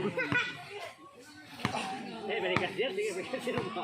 Eh, balik kasir, sige, balik kasir mo.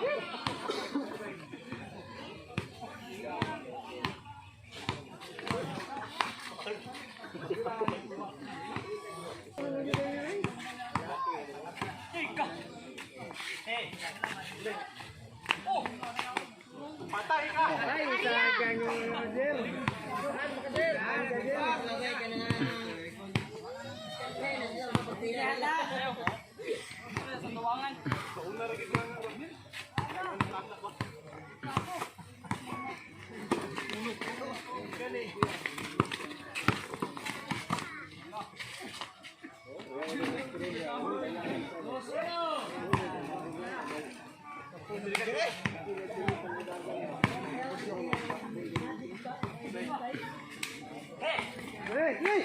Ay,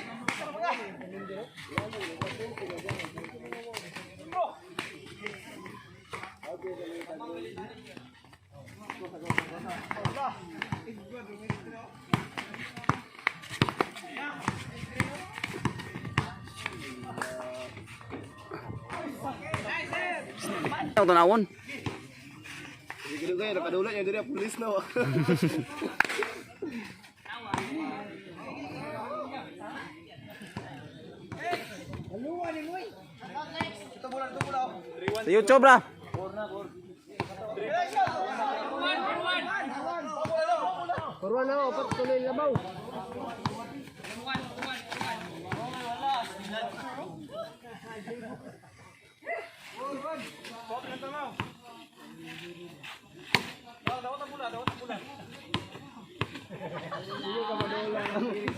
sa ganyan sir. Ang tanawon. Sige kayo, nakadulat niya diri pulis na. Sa YouTube ra. Kurwa na ako, pat tuloy labaw.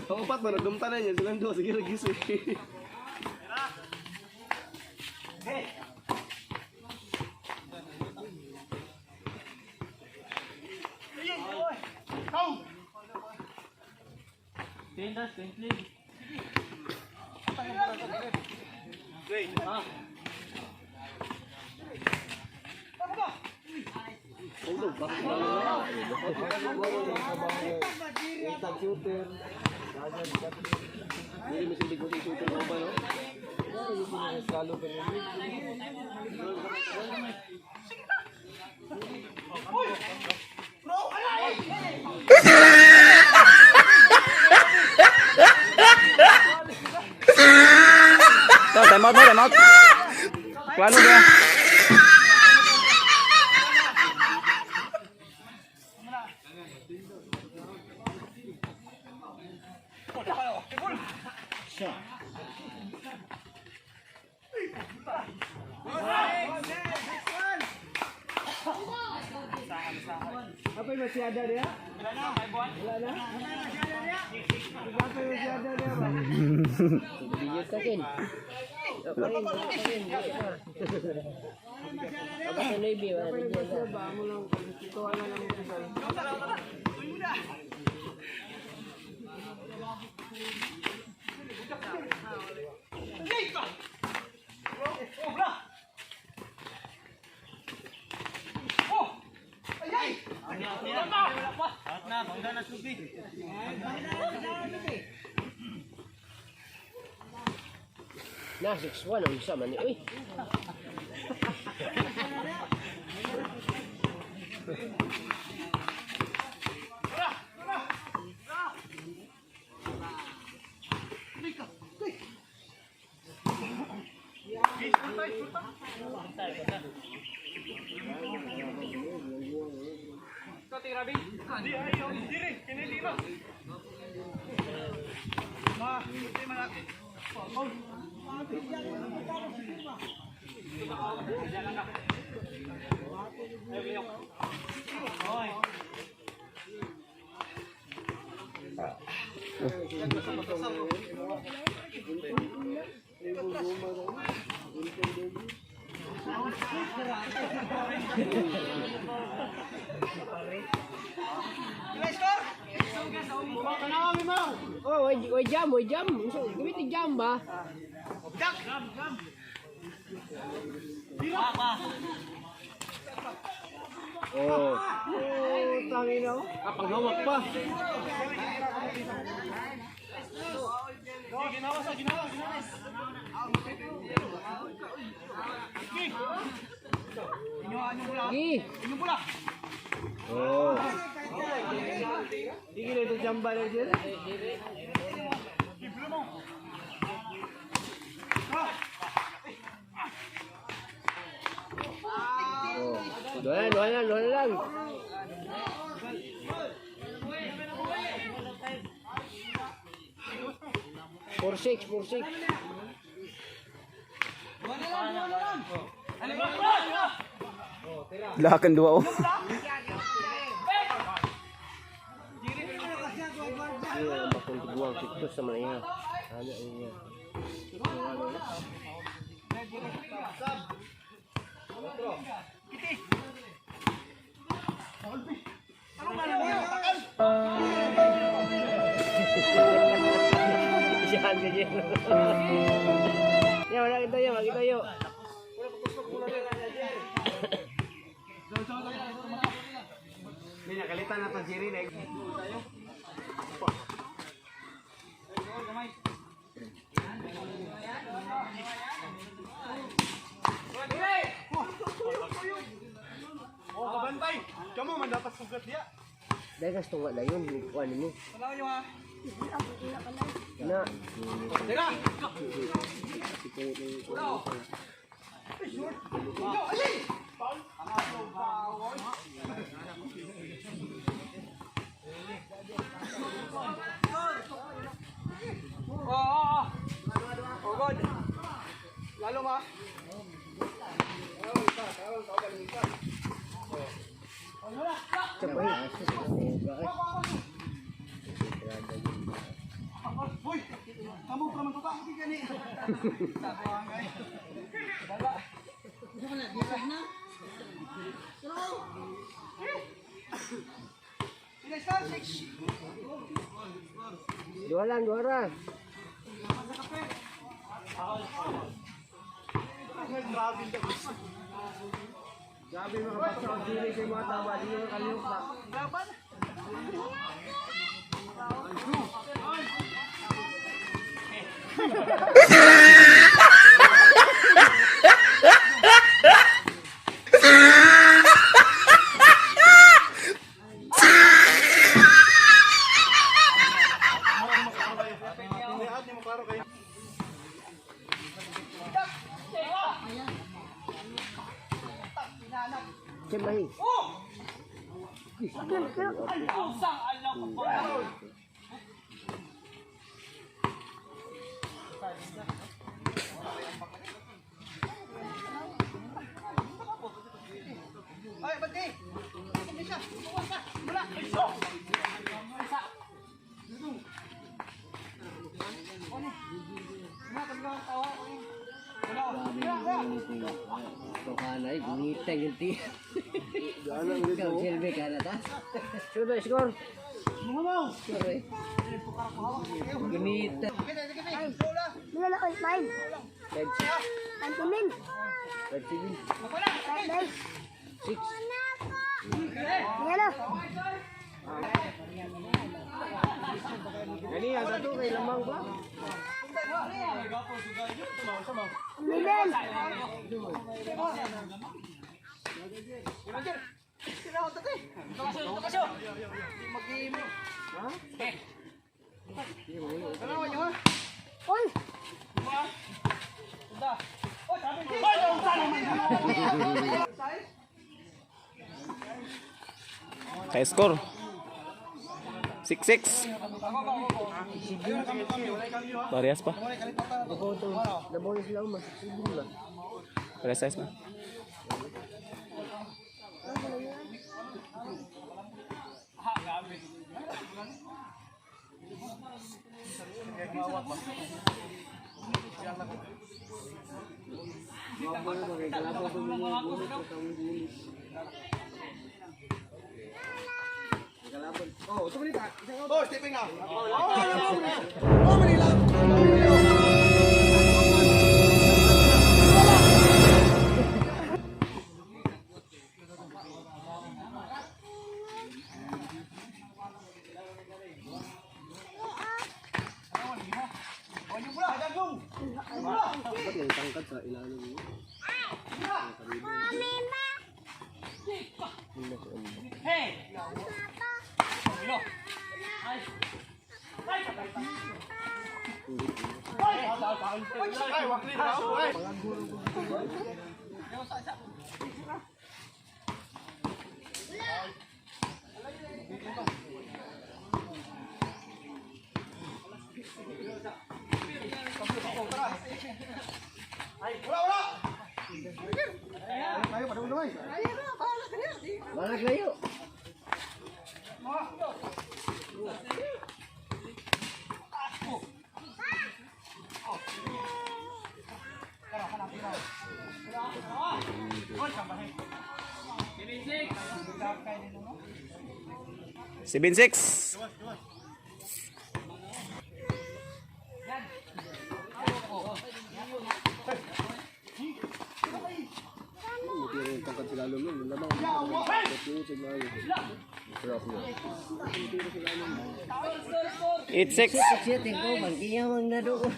Ang upat ba nagdumta na niya silang duha sige lagi si. Hindi mo silbi ko shooter mo ba no? Tao, time out mo, time out. Plano ba? Apay masyada niya? Wala na? Apay masyada niya ba? Apay masyada ba? Amo lang, tuwa na lang mo. Na, 6-1 ang isa man. Uy, Oh, way jam, way jam. So, gamitin jam ba? Oh. Oh, tangina oh. Ah, panghawak pa. Gi. Oh. Sige na ito jamba na dyan. Oh. Dua na, dua na, dua na lang. 4-6, 4-6. Lakan dua oh. Iya, bakong tiguang siktos sa mga iya. Ano iya. Isihan ka dyan. Ya, wala kita yo, kita yo. Hindi, nakalitan na itong Jerry na. Dahil kas tunga na yun, kuha mo. Na. Dua lang, dua lang. Grabe mga bata, ang Jerry sa mga tama, di nyo kaliyok ba? Siyempre. Tukanay, gungitay yung ti. Ikaw, silbi ka na ta? Score ba, score? Score eh. Gunita. Wala na 5. 5, 6. 5 7. 5, 7. 5 9. 6. Wala na. Gani, ang dato kay lamang ba? Middle. Uy! Kaya score. 6-6. Parehas pa. Labaw na sila umas. 7 ba? Parehas size na. Oh, stepping na. Oh, Manila. Tangkad sa ilalim mo. Balak layo. 7-6. Hindi rin tangkad sa ilalim mo. Lamang. 8-6. Siya tingko magkiyamang na doon.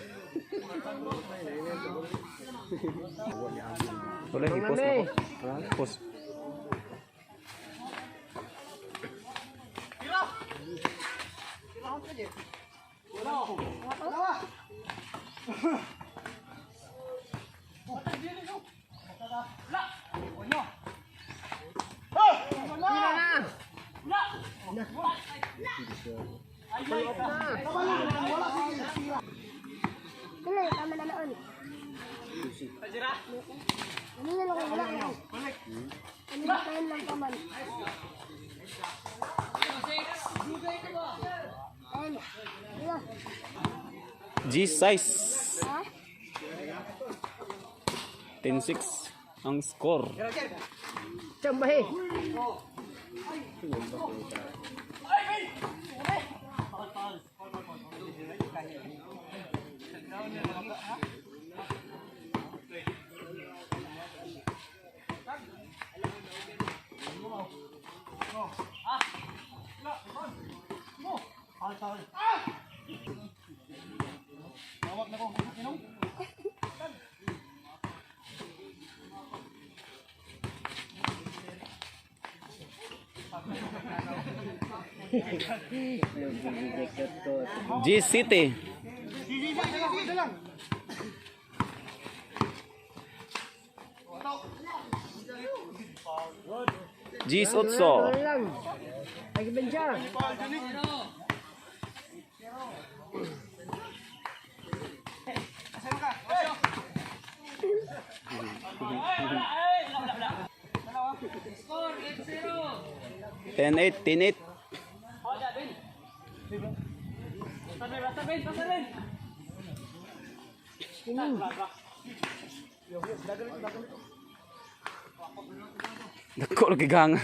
Wala, hipos na ko. Hipos. Dili, tama na noon. Ano na lang wala na. Ano na tayo lang paman. Ayun. Wala. G size. Ha? 10-6 ang score. Chambahe. G City. G Sotso. Wala lang. Ay bencha. 10-8, 10-8. Dako lagi gang.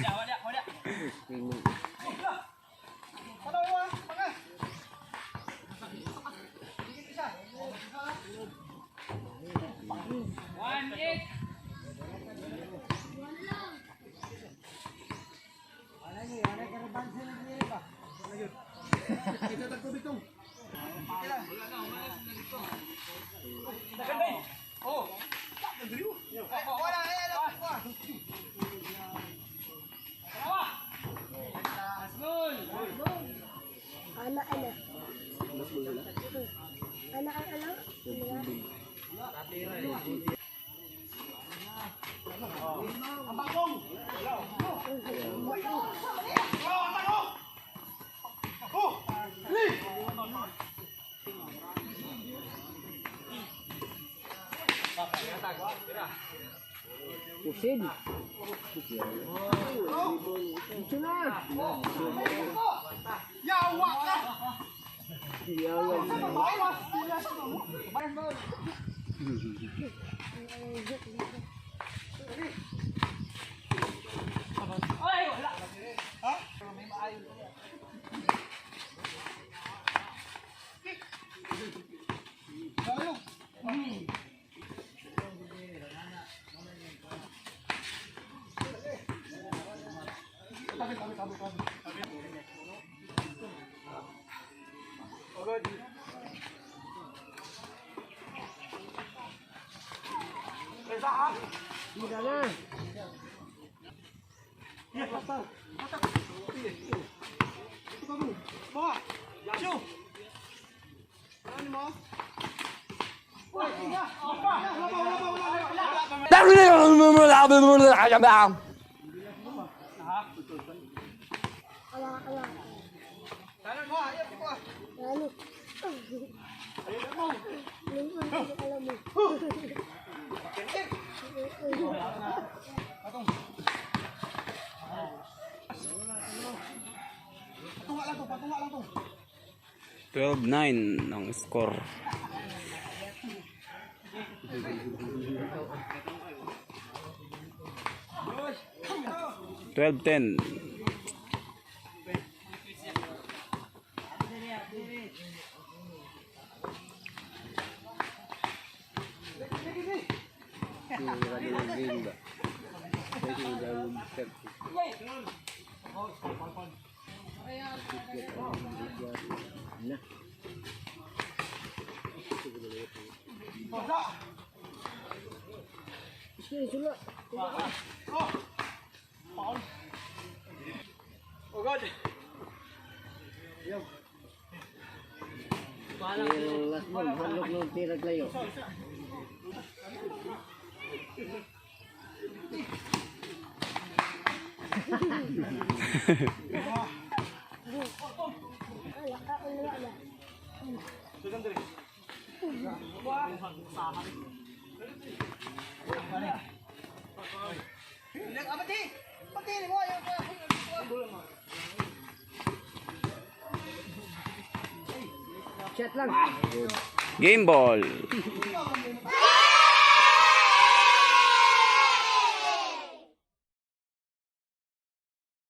Ana, ana. Ana, ana. Ana. Usin. Ito na. Yawa ka. Yawa. Mura na. Ala, ala. Ano? Lingkod, alam mo. 12-9 ang score. 12-10. Sige, sula. Pero last ball, halok nung tirag layo. Ala, ala, ala. Chat lang. Game ball.